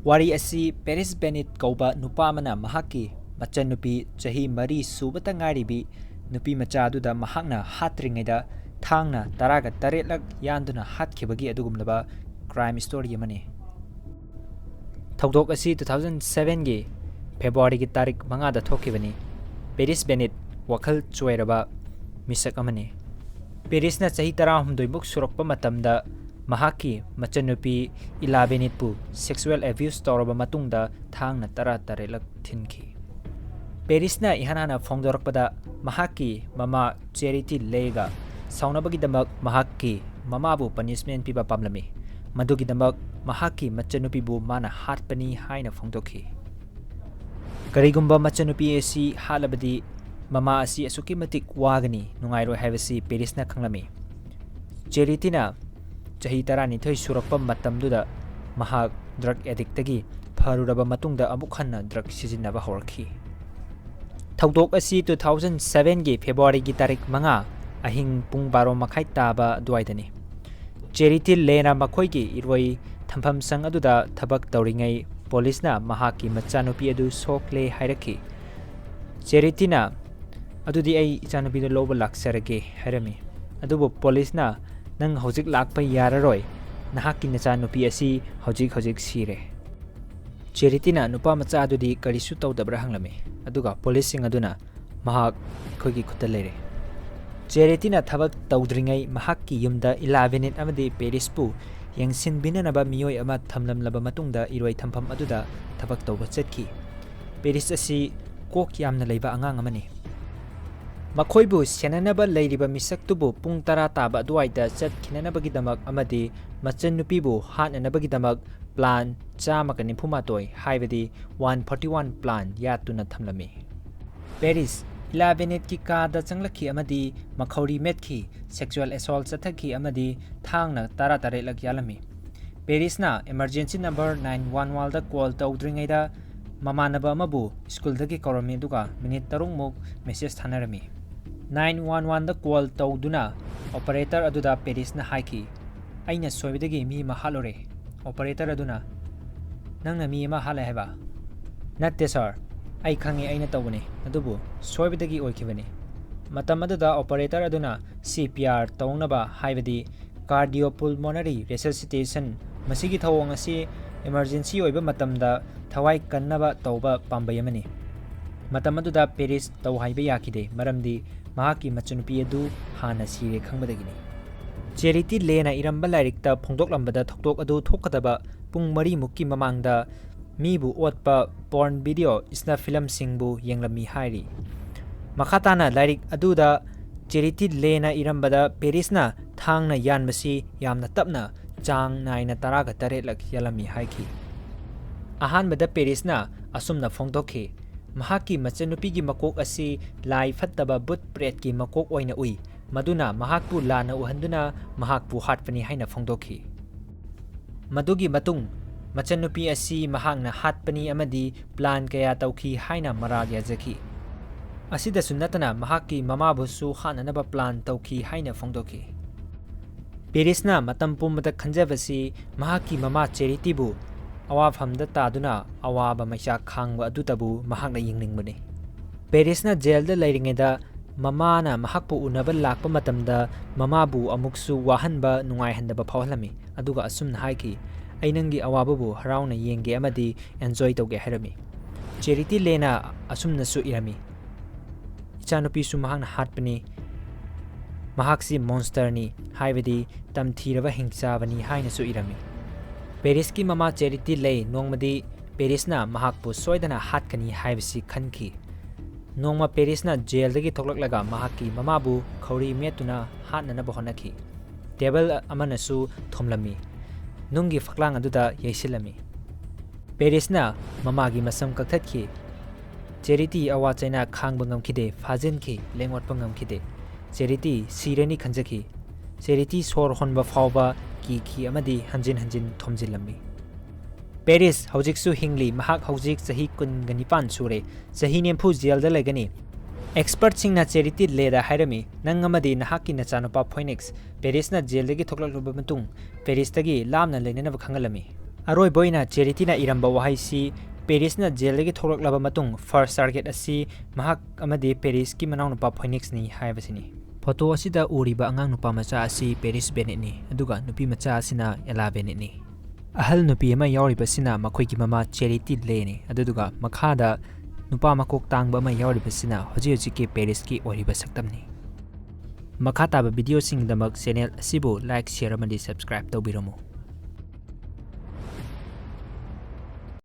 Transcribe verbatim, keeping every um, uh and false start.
ꯋꯥꯔꯤ ꯑꯁꯤ ꯄꯦꯔꯤꯁ ꯕꯦꯅꯤꯠ ꯀꯧꯕ ꯅꯨꯄꯥ ꯑꯃꯅ ꯃꯍꯥꯛꯀꯤ ꯃꯆꯟꯅꯨꯄꯤ ꯆꯍꯤ ꯃꯔꯤ ꯁꯨꯕꯇ ꯉꯥꯏꯔꯤꯕꯤ ꯅꯨꯄꯤ ꯃꯆꯥ ꯑꯗꯨꯗ ꯃꯍꯥꯛꯅ ꯍꯥꯠꯇ꯭ꯔꯤꯉꯩꯗ ꯊꯥꯡꯅ ꯇꯔꯥꯒ ꯇꯔꯦꯠꯂꯛ ꯌꯥꯟꯗꯨꯅ ꯍꯥꯠꯈꯤꯕꯒꯤ ꯑꯗꯨꯒꯨꯝꯂꯕ crime story ꯑꯃꯅꯤ꯫ ꯊꯧꯗꯣꯛ ꯑꯁꯤ two thousand sevenꯒꯤ ꯐꯦꯕ꯭ꯔꯨꯋꯥꯔꯤꯒꯤ ꯇꯥꯔꯤꯛ ꯃꯉꯥꯗ ꯊꯣꯛꯈꯤꯕꯅꯤ꯫ ꯄꯦꯔꯤꯁ ꯕꯦꯅꯤꯠ ꯋꯥꯈꯜ ꯆꯣꯏꯔꯕ ꯃꯤꯁꯛ ꯑꯃꯅꯤ꯫ ꯄꯦꯔꯤꯁꯅ ꯆꯍꯤ ꯇꯔꯥꯍꯨꯝꯗꯣꯏꯃꯨꯛ ꯁꯨꯔꯛꯄ ꯃꯇꯝꯗ ꯃꯍꯥꯛꯀꯤ ꯃꯆꯟꯅꯨꯄꯤ ꯏꯂꯥ ꯕꯦꯅꯤꯠꯄꯨ sexual abuse ꯇꯧꯔꯕ ꯃꯇꯨꯡꯗ ꯊꯥꯡꯅ ꯇꯔꯥ ꯇꯔꯦꯠꯂꯛ ꯊꯤꯟꯈꯤ꯫ ꯄꯦꯔꯤꯁꯅ ꯏꯍꯥꯟ ꯍꯥꯟꯅ ꯐꯣꯡꯗꯣꯔꯛꯄꯗ ꯃꯍꯥꯛꯀꯤ ꯃꯃꯥ ꯆꯦꯔꯤꯇꯤ ꯂꯦꯒ ꯁꯥꯎꯅꯕꯒꯤꯗꯃꯛ ꯃꯍꯥꯛꯀꯤ ꯃꯃꯥꯕꯨ punishment ꯄꯤꯕ ꯄꯥꯝꯂꯝꯃꯤ꯫ ꯃꯗꯨꯒꯤꯗꯃꯛ ꯃꯍꯥꯛꯀꯤ ꯃꯆꯟꯅꯨꯄꯤꯕꯨ ꯃꯥꯅ ꯍꯥꯠꯄꯅꯤ ꯍꯥꯏꯅ ꯐꯣꯡꯗꯣꯛꯈꯤ꯫ ꯀꯔꯤꯒꯨꯝꯕ ꯃꯆꯟꯅꯨꯄꯤ ꯑꯁꯤ ꯍꯥꯠꯂꯕꯗꯤ ꯃꯃꯥ ꯑꯁꯤ ꯑꯁꯨꯛꯀꯤ ꯃꯇꯤꯛ ꯋꯥꯒꯅꯤ, ꯅꯨꯡꯉꯥꯏꯔꯣꯏ ꯍꯥꯏꯕꯁꯤ ꯄꯦꯔꯤꯁꯅ ꯈꯪꯂꯝꯃꯤ꯫ ꯆꯦꯔꯤꯇꯤꯅ ꯆꯍꯤ ꯇꯔꯥꯅꯤꯊꯣꯏ ꯁꯨꯔꯛꯄ ꯃꯇꯝꯗꯨꯗ ꯃꯍꯥꯛ drug addictꯇꯒꯤ ꯐꯔꯨꯔꯕ ꯃꯇꯨꯡꯗ ꯑꯃꯨꯛ ꯍꯟꯅ drug ꯁꯤꯖꯤꯟꯅꯕ ꯍꯧꯔꯛꯈꯤ꯫ ꯊꯧꯗꯣꯛ ꯑꯁꯤ two thousand sevenꯒꯤ ꯐꯦꯕ꯭ꯔꯨꯋꯥꯔꯤꯒꯤ ꯇꯥꯔꯤꯛ ꯃꯉꯥ ꯑꯍꯤꯡ ꯄꯨꯡ ꯕꯥꯔꯣ ꯃꯈꯥꯏ ꯇꯥꯕ ꯑꯗꯨꯋꯥꯏꯗꯅꯤ꯫ ꯆꯦꯔꯤꯇꯤ ꯂꯦꯅ ꯃꯈꯣꯏꯒꯤ ꯏꯔꯣꯏ ꯊꯝꯐꯝ ꯁꯪ ꯑꯗꯨꯗ ꯊꯕꯛ ꯇꯧꯔꯤꯉꯩ ꯄꯨꯂꯤꯁꯅ ꯃꯍꯥꯛꯀꯤ ꯃꯆꯥꯅꯨꯄꯤ ꯑꯗꯨ ꯁꯣꯛꯂꯦ ꯍꯥꯏꯔꯛꯈꯤ꯫ ꯆꯦꯔꯤꯇꯤꯅ, "ꯑꯗꯨꯗꯤ ꯑꯩ ꯏꯆꯥꯅꯨꯄꯤꯗꯨ ꯂꯧꯕ ꯂꯥꯛꯆꯔꯒꯦ" ꯍꯥꯏꯔꯝꯃꯤ꯫ ꯑꯗꯨꯕꯨ ꯄꯨꯂꯤꯁꯅ, "ꯅꯪ ꯍꯧꯖꯤꯛ ꯂꯥꯛꯄ ꯌꯥꯔꯔꯣꯏ, ꯅꯍꯥꯛꯀꯤ ꯅꯆꯥꯅꯨꯄꯤ ꯑꯁꯤ ꯍꯧꯖꯤꯛ ꯍꯧꯖꯤꯛ ꯁꯤꯔꯦ"꯫ ꯆꯦꯔꯤꯇꯤꯅ ꯅꯨꯄꯥ ꯃꯆꯥ ꯑꯗꯨꯗꯤ ꯀꯔꯤꯁꯨ ꯇꯧꯗꯕ꯭ꯔꯥ ꯍꯪꯂꯝꯃꯤ, ꯑꯗꯨꯒ ꯄꯨꯂꯤꯁꯁꯤꯡ ꯑꯗꯨꯅ, "ꯃꯍꯥꯛ ꯑꯩꯈꯣꯏꯒꯤ ꯈꯨꯠꯇ ꯂꯩꯔꯦ"꯫ ꯆꯦꯔꯤꯇꯤꯅ ꯊꯕꯛ ꯇꯧꯗ꯭ꯔꯤꯉꯩ ꯃꯍꯥꯛꯀꯤ ꯌꯨꯝꯗ ꯏꯂꯥ ꯕꯦꯅꯤꯠ ꯑꯃꯗꯤ ꯄꯦꯔꯤꯁꯄꯨ ꯌꯦꯡꯁꯤꯟꯕꯤꯅꯅꯕ ꯃꯤꯑꯣꯏ ꯑꯃ ꯊꯝꯂꯝꯂꯕ ꯃꯇꯨꯡꯗ ꯏꯔꯣꯏ ꯊꯝꯐꯝ ꯑꯗꯨꯗ ꯊꯕꯛ ꯇꯧꯕ ꯆꯠꯈꯤ꯫ ꯄꯦꯔꯤꯁ ꯑꯁꯤ ꯀꯣꯛ ꯌꯥꯝꯅ ꯂꯩꯕ ꯑꯉꯥꯡ ꯑꯃꯅꯤ꯫ ꯃꯈꯣꯏꯕꯨ ꯁꯦꯟꯅꯅꯕ ꯂꯩꯔꯤꯕ ꯃꯤꯁꯛꯇꯨꯕꯨ ꯄꯨꯡ ꯇꯔꯥ ꯇꯥꯕ ꯑꯗꯨꯋꯥꯏꯗ ꯆꯠꯈꯤꯅꯅꯕꯒꯤꯗꯃꯛ ꯑꯃꯗꯤ ꯃꯆꯟꯅꯨꯄꯤꯕꯨ ꯍꯥꯠꯅꯅꯕꯒꯤꯗꯃꯛ plan ꯆꯥꯝꯃꯒ ꯅꯤꯐꯨ ꯃꯥꯊꯣꯏ, ꯍꯥꯏꯕꯗꯤ one forty one plan ꯌꯥꯠꯇꯨꯅ ꯊꯝꯂꯝꯃꯤ꯫ ꯄꯦꯔꯤꯁ ꯏꯂꯥ ꯕꯦꯅꯦꯠꯀꯤ ꯀꯥꯗ ꯆꯪꯂꯛꯈꯤ ꯑꯃꯗꯤ ꯃꯈꯧꯔꯤ ꯃꯦꯠꯈꯤ, sexual assault ꯆꯠꯊꯈꯤ ꯑꯃꯗꯤ ꯊꯥꯡꯅ ꯇꯔꯥꯇꯔꯦꯠꯂꯛ ꯌꯥꯜꯂꯝꯃꯤ꯫ ꯄꯦꯔꯤꯁꯅ emergency number nine one one ꯗ call ꯇꯧꯗ꯭ꯔꯤꯉꯩꯗ ꯃꯃꯥꯟꯅꯕ ꯑꯃꯕꯨ ꯁ꯭ꯀꯨꯜꯗꯒꯤ ꯀꯧꯔꯝꯃꯤ, ꯑꯗꯨꯒ ꯃꯤꯅꯤꯠ ꯇꯔꯨꯛꯃꯨꯛ message ꯊꯥꯅꯔꯝꯃꯤ꯫ Nine one one ꯗ call ꯇꯧꯗꯨꯅ operator ꯑꯗꯨꯗ ꯄꯦꯔꯤꯁꯅ ꯍꯥꯏꯈꯤ, "ꯑꯩꯅ ꯁꯣꯏꯕꯗꯒꯤ ꯃꯤ ꯑꯃ ꯍꯥꯠꯂꯨꯔꯦ"꯫ Operator ꯑꯗꯨꯅ, "ꯅꯪꯅ ꯃꯤ ꯑꯃ ꯍꯥꯠꯂꯦ ꯍꯥꯏꯕ?" "ꯅꯠꯇꯦ ꯁꯥꯔ, ꯑꯩ ꯈꯪꯉꯤ, ꯑꯩꯅ ꯇꯧꯕꯅꯤ, ꯑꯗꯨꯕꯨ ꯁꯣꯏꯕꯗꯒꯤ ꯑꯣꯏꯈꯤꯕꯅꯤ꯫ ꯃꯇꯝ ꯑꯗꯨꯗ ꯑꯣꯄꯔꯦꯇꯔ ꯑꯗꯨꯅ ꯁꯤ ꯄꯤ ꯑꯥꯔ ꯇꯧꯅꯕ, ꯍꯥꯏꯕꯗꯤ ꯀꯥꯔꯗꯤꯑꯣ ꯄꯨꯜꯃꯣꯅꯔꯤ ꯔꯦꯁꯤꯁꯤꯇꯦꯁꯟ, ꯃꯁꯤꯒꯤ ꯊꯧꯑꯣꯡ ꯑꯁꯤ ꯏꯃꯔꯖꯦꯟꯁꯤ ꯑꯣꯏꯕ ꯃꯇꯝꯗ ꯊꯋꯥꯏ ꯀꯟꯅꯕ ꯇꯧꯕ ꯄꯥꯝꯕꯩ ꯑꯃꯅꯤ꯫ ꯃꯇꯝ ꯑꯗꯨꯗ ꯄꯦꯔꯤꯁ ꯇꯧ ꯍꯥꯏꯕ ꯌꯥꯈꯤꯗꯦ, ꯃꯔꯝꯗꯤ ꯃꯍꯥꯛꯀꯤ ꯃꯆꯟꯅꯨꯄꯤ ꯑꯗꯨ ꯍꯥꯟꯅ ꯁꯤꯔꯦ ꯈꯪꯕꯗꯒꯤꯅꯤ"꯫ ꯆꯦꯔꯤꯇꯤ ꯂꯦꯅ ꯏꯔꯝꯕ ꯂꯥꯏꯔꯤꯛꯇ ꯐꯣꯡꯗꯣꯛꯂꯝꯕꯗ ꯊꯧꯗꯣꯛ ꯑꯗꯨ ꯊꯣꯛꯀꯗꯕ ꯄꯨꯡ ꯃꯔꯤꯃꯨꯛꯀꯤ ꯃꯃꯥꯡꯗ ꯃꯤꯕꯨ ꯑꯣꯠꯄ ꯄꯣꯔꯟ ꯚꯤꯗꯤꯑꯣ, ꯁ꯭ꯅꯐ ꯐꯤꯂꯝꯁꯤꯡꯕꯨ ꯌꯦꯡꯂꯝꯃꯤ ꯍꯥꯏꯔꯤ꯫ ꯃꯈꯥ ꯇꯥꯅ ꯂꯥꯏꯔꯤꯛ ꯑꯗꯨꯗ ꯆꯦꯔꯤꯇꯤ ꯂꯦꯅ ꯏꯔꯝꯕꯗ ꯄꯦꯔꯤꯁꯅ ꯊꯥꯡꯅ ꯌꯥꯟꯕꯁꯤ ꯌꯥꯝꯅ ꯇꯞꯅ ꯆꯥꯡ ꯅꯥꯏꯅ ꯇꯔꯥꯒ ꯇꯔꯦꯠꯂꯛ ꯌꯥꯜꯂꯝꯃꯤ ꯍꯥꯏꯈꯤ꯫ ꯑꯍꯥꯟꯕꯗ ꯄꯦꯔꯤꯁꯅ ꯑꯁꯨꯝꯅ ꯐꯣꯡꯗꯣꯛꯈꯤ, ꯃꯍꯥꯛꯀꯤ ꯃꯆꯟꯅꯨꯄꯤꯒꯤ ꯃꯀꯣꯛ ꯑꯁꯤ ꯂꯥꯏ ꯐꯠꯇꯕ ꯚꯨꯠ ꯄ꯭ꯔꯦꯠꯀꯤ ꯃꯀꯣꯛ ꯑꯣꯏꯅ ꯎꯏ, ꯃꯗꯨꯅ ꯃꯍꯥꯛꯄꯨ ꯂꯥꯟꯅ ꯎꯍꯟꯗꯨꯅ ꯃꯍꯥꯛꯄꯨ ꯍꯥꯠꯄꯅꯤ ꯍꯥꯏꯅ ꯐꯣꯡꯗꯣꯛꯈꯤ꯫ ꯃꯗꯨꯒꯤ ꯃꯇꯨꯡ ꯃꯆꯟꯅꯨꯄꯤ ꯑꯁꯤ ꯃꯍꯥꯛꯅ ꯍꯥꯠꯄꯅꯤ ꯑꯃꯗꯤ ꯄ꯭ꯂꯥꯟ ꯀꯌꯥ ꯇꯧꯈꯤ ꯍꯥꯏꯅ ꯃꯔꯥꯜ ꯌꯥꯖꯈꯤ꯫ ꯑꯁꯤꯗꯁꯨ ꯅꯠꯇꯅ ꯃꯍꯥꯛꯀꯤ ꯃꯃꯥꯕꯨꯁꯨ ꯍꯥꯠꯅꯅꯕ ꯄ꯭ꯂꯥꯟ ꯇꯧꯈꯤ ꯍꯥꯏꯅ ꯐꯣꯡꯗꯣꯛꯈꯤ꯫ ꯄꯦꯔꯤꯁꯅ ꯃꯇꯝ ꯄꯨꯝꯕꯗ ꯈꯟꯖꯕꯁꯤ ꯃꯍꯥꯛꯀꯤ ꯃꯃꯥ ꯆꯦꯔꯤꯇꯤꯕꯨ ꯑꯋꯥꯐꯝꯗ ꯇꯥꯗꯨꯅ ꯑꯋꯥꯕ ꯃꯩꯆꯥꯛ ꯈꯥꯡꯕ ꯑꯗꯨꯇꯕꯨ ꯃꯍꯥꯛꯅ ꯌꯦꯡꯅꯤꯡꯕꯅꯤ꯫ ꯄꯦꯔꯤꯁꯅ ꯖꯦꯜꯗ ꯂꯩꯔꯤꯉꯩꯗ ꯃꯃꯥꯅ ꯃꯍꯥꯛꯄꯨ ꯎꯅꯕ ꯂꯥꯛꯄ ꯃꯇꯝꯗ ꯃꯃꯥꯕꯨ ꯑꯃꯨꯛꯁꯨ ꯋꯥꯍꯟꯕ, ꯅꯨꯡꯉꯥꯏꯍꯟꯗꯕ ꯐꯥꯎꯍꯜꯂꯝꯃꯤ, ꯑꯗꯨꯒ ꯑꯁꯨꯝꯅ ꯍꯥꯏꯈꯤ, "ꯑꯩ ꯅꯪꯒꯤ ꯑꯋꯥꯕꯕꯨ ꯍꯔꯥꯎꯅ ꯌꯦꯡꯒꯦ ꯑꯃꯗꯤ ꯑꯦꯟꯖꯣꯏ ꯇꯧꯒꯦ" ꯍꯥꯏꯔꯝꯃꯤ꯫ ꯆꯦꯔꯤꯇꯤ ꯂꯦꯅ ꯑꯁꯨꯝꯅꯁꯨ ꯏꯔꯝꯃꯤ, "ꯏꯆꯥꯅꯨꯄꯤꯁꯨ ꯃꯍꯥꯛꯅ ꯍꯥꯠꯄꯅꯤ, ꯃꯍꯥꯛꯁꯤ ꯃꯣꯟꯁꯇꯔꯅꯤ, ꯍꯥꯏꯕꯗꯤ ꯇꯝꯊꯤꯔꯕ ꯍꯤꯡꯆꯥꯕꯅꯤ" ꯍꯥꯏꯅꯁꯨ ꯏꯔꯝꯃꯤ꯫ ꯄꯦꯔꯤꯁꯀꯤ ꯃꯃꯥ ꯆꯦꯔꯤꯇꯤ ꯂꯦ ꯅꯣꯡꯃꯗꯤ ꯄꯦꯔꯤꯁꯅ ꯃꯍꯥꯛꯄꯨ ꯁꯣꯏꯗꯅ ꯍꯥꯠꯀꯅꯤ ꯍꯥꯏꯕꯁꯤ ꯈꯟꯈꯤ꯫ ꯅꯣꯡꯃ ꯄꯦꯔꯤꯁꯅ ꯖꯦꯜꯗꯒꯤ ꯊꯣꯛꯂꯛꯂꯒ ꯃꯍꯥꯛꯀꯤ ꯃꯃꯥꯕꯨ ꯈꯧꯔꯤ ꯃꯦꯠꯇꯨꯅ ꯍꯥꯠꯅꯅꯕ ꯍꯣꯠꯅꯈꯤ꯫ ꯇꯦꯕꯜ ꯑꯃꯅꯁꯨ ꯊꯣꯝꯂꯝꯃꯤ, ꯅꯨꯡꯒꯤ ꯐꯛꯂꯥꯡ ꯑꯗꯨꯗ ꯌꯩꯁꯤꯜꯂꯝꯃꯤ꯫ ꯄꯦꯔꯤꯁꯅ ꯃꯃꯥꯒꯤ ꯃꯁꯝ ꯀꯛꯊꯠꯈꯤ꯫ ꯆꯦꯔꯤꯇꯤ ꯑꯋꯥ ꯆꯩꯅꯥ ꯈꯥꯡꯕ ꯉꯝꯈꯤꯗꯦ, ꯐꯥꯖꯤꯟꯈꯤ, ꯂꯦꯡ ꯑꯣꯠꯄ ꯉꯝꯈꯤꯗꯦ꯫ ꯆꯦꯔꯤꯇꯤ ꯁꯤꯔꯅꯤ ꯈꯟꯖꯈꯤ꯫ ꯆꯦꯔꯤꯇꯤ ꯁꯣꯔ ꯍꯣꯟꯕ ꯐꯥꯎꯕ ꯀꯤꯈꯤ ꯑꯃꯗꯤ ꯍꯟꯖꯤꯟ ꯍꯟꯖꯤꯟ ꯊꯣꯝꯖꯤꯜꯂꯝꯃꯤ꯫ ꯄꯦꯔꯤꯁ ꯍꯧꯖꯤꯛꯁꯨ ꯍꯤꯡꯂꯤ꯫ ꯃꯍꯥꯛ ꯍꯧꯖꯤꯛ ꯆꯍꯤ ꯀꯨꯟꯒ ꯅꯤꯄꯥꯟ ꯁꯨꯔꯦ꯫ ꯆꯍꯤ ꯅꯤꯐꯨ ꯖꯦꯜꯗ ꯂꯩꯒꯅꯤ꯫ ꯑꯦꯛꯁꯄꯔꯠꯁꯤꯡꯅ ꯆꯦꯔꯤꯇꯤ ꯂꯦꯗ ꯍꯥꯏꯔꯝꯃꯤ, "ꯅꯪ ꯑꯃꯗꯤ ꯅꯍꯥꯛꯀꯤ ꯅꯆꯥꯅꯨꯄꯥ ꯐꯣꯏꯅꯤꯛꯁ ꯄꯦꯔꯤꯁꯅ ꯖꯦꯜꯗꯒꯤ ꯊꯣꯛꯂꯛꯂꯕ ꯃꯇꯨꯡ ꯄꯦꯔꯤꯁꯇꯒꯤ ꯂꯥꯞꯅ ꯂꯩꯅꯅꯕ ꯈꯪꯍꯜꯂꯝꯃꯤ"꯫ ꯑꯔꯣꯏꯕ ꯑꯣꯏꯅ ꯆꯦꯔꯤꯇꯤꯅ ꯏꯔꯝꯕ ꯋꯥꯍꯩꯁꯤ, ꯄꯦꯔꯤꯁꯅ ꯖꯦꯜꯗꯒꯤ ꯊꯣꯛꯂꯛꯂꯕ ꯃꯇꯨꯡ first target ꯑꯁꯤ ꯃꯍꯥꯛ ꯑꯃꯗꯤ ꯄꯦꯔꯤꯁꯀꯤ ꯃꯅꯥꯎꯅꯨꯄꯥ ꯐꯣꯏꯅꯤꯛꯁꯅꯤ ꯍꯥꯏꯕꯁꯤꯅꯤ꯫ ꯐꯣꯇꯣ ꯑꯁꯤꯗ ꯎꯔꯤꯕ ꯑꯉꯥꯡ ꯅꯨꯄꯥ ꯃꯆꯥ ꯑꯁꯤ ꯄꯦꯔꯤꯁ ꯕꯦꯅꯦꯠꯅꯤ, ꯑꯗꯨꯒ ꯅꯨꯄꯤ ꯃꯆꯥ ꯑꯁꯤꯅ ꯑꯦꯂꯥ ꯕꯦꯅꯦꯠꯅꯤ꯫ ꯑꯍꯜ ꯅꯨꯄꯤ ꯑꯃ ꯌꯥꯎꯔꯤꯕꯁꯤꯅ ꯃꯈꯣꯏꯒꯤ ꯃꯃꯥ ꯆꯦꯔꯤꯇꯤ ꯂꯦꯅꯤ, ꯑꯗꯨꯗꯨꯒ ꯃꯈꯥꯗ ꯅꯨꯄꯥ ꯃꯀꯣꯛ ꯇꯥꯡꯕ ꯑꯃ ꯌꯥꯎꯔꯤꯕꯁꯤꯅ ꯍꯧꯖꯤꯛ ꯍꯧꯖꯤꯛꯀꯤ ꯄꯦꯔꯤꯁꯀꯤ ꯑꯣꯏꯔꯤꯕ ꯁꯛꯇꯝꯅꯤ꯫ ꯃꯈꯥ ꯇꯥꯕ ꯚꯤꯗꯤꯑꯣꯁꯤꯡꯒꯤꯗꯃꯛ ꯆꯦꯅꯦꯜ ꯑꯁꯤꯕꯨ like, share ꯑꯃꯗꯤ subscribe ꯇꯧꯕꯤꯔꯝꯃꯨ꯫